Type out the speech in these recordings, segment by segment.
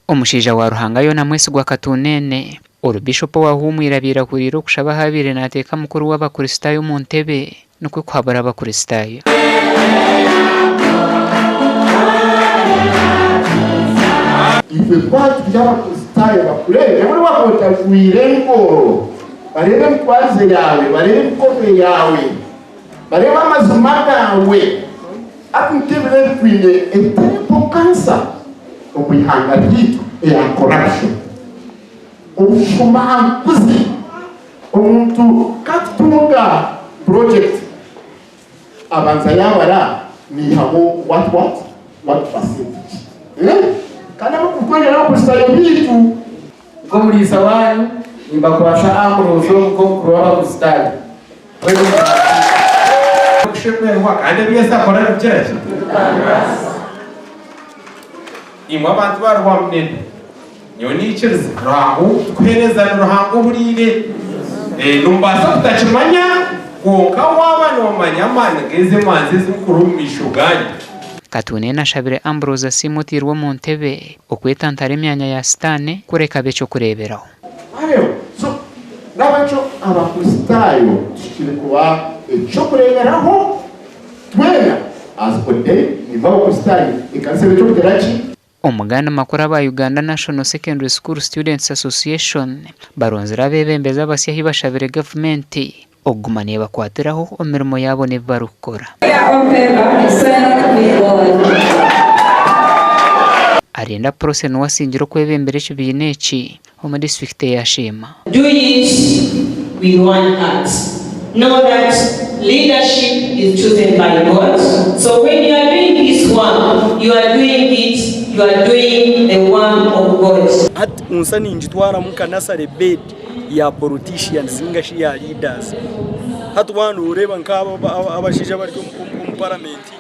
Omushaija wa Ruhanga Yona Mwesigwa Katunene, ori Bishopu owahuumwire abaire ahuriire okushaba ahu abaire naateeka mukuru w'Abakristaayo omu ntebe nikwo kuhabura Abakristaayo. Itwe twaba turi Abakristaayo bakureebe buri waaba otajwaire engoro, bareebe emitwarize yaawe, bareebe emikorere yaawe, bareebe amazima gaawe. Hati nk'ebiro ebi twine eterible cancer omu ihanga ryaitu eya corruption, obushumankuzi. Omuntu ka akutunga project abanza yabara niihaho what what what percentage eh? Kandi abarikukwenda n'abakristaayo baitu. Nk'omuriisa waanyu, nimbakwatsa Ambrose ogu nk'omukuru w'Abakristaayo. Mwena omubandize. Okushemererwa kandi ebi Yesu akora nibikira ki? Imwe abantu ba Rwamunene, nyowe niikiriza Ruhanga ou turikuheereza ni Ruhanga ohuriire. Nimubaasa kutakimanya, kwonka waaba noomanya amaani g'ezi emanzi ezirikukura omu maisho gaanyu. Katunene ashabire Ambrose Asiimwe oteirwe omu ntebe okwetantara emyanya ya sitaane kureka abe eky'okureeberaho. Wareeba? So, n'ahabw'ekyo Abakristaayo tuhikire kuba eky'okureeberaho twena as ordained, nibo Abakristaayo, ekanisa ebe eky'okugira ki? Omu gandi makuru aba Uganda National Secondary School Students Association baronzire abeebembezi abasya ahi bashabire gavumenti okuguma neebakwatiraho omu mirimo yaabo n'ebi barikukora. Arinda Prossy niwe asingire okwebembera ekibiina eki omu disiturikiti eya Sheema. Do it with one heart. Know that leadership is chosen by God. So when you are doing this work, you are doing it, you are doing the work of God. Hati nsa ningitwaramu nka nursery bed ya politicians ninga shi ya leaders. Hati waaba noreeba nk'aba abashaija abari omu paramenti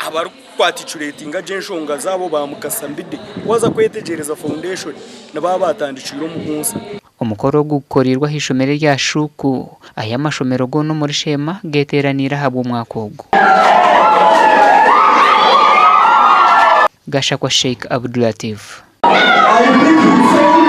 abarikukwaticuretinga gye enshonga zaabo ba Mukasa Mbidde, waaza kwetegyereza foundation nibaba baatandikiire omu nsa. Omukoro ogu gukoreirwe aha ishomero erya Shuuku ahi amashomero goona omuri Sheema geteeraniire ahabw'omwaka ogu. Gashakwa Sheikh Abdulatif. I believe he said.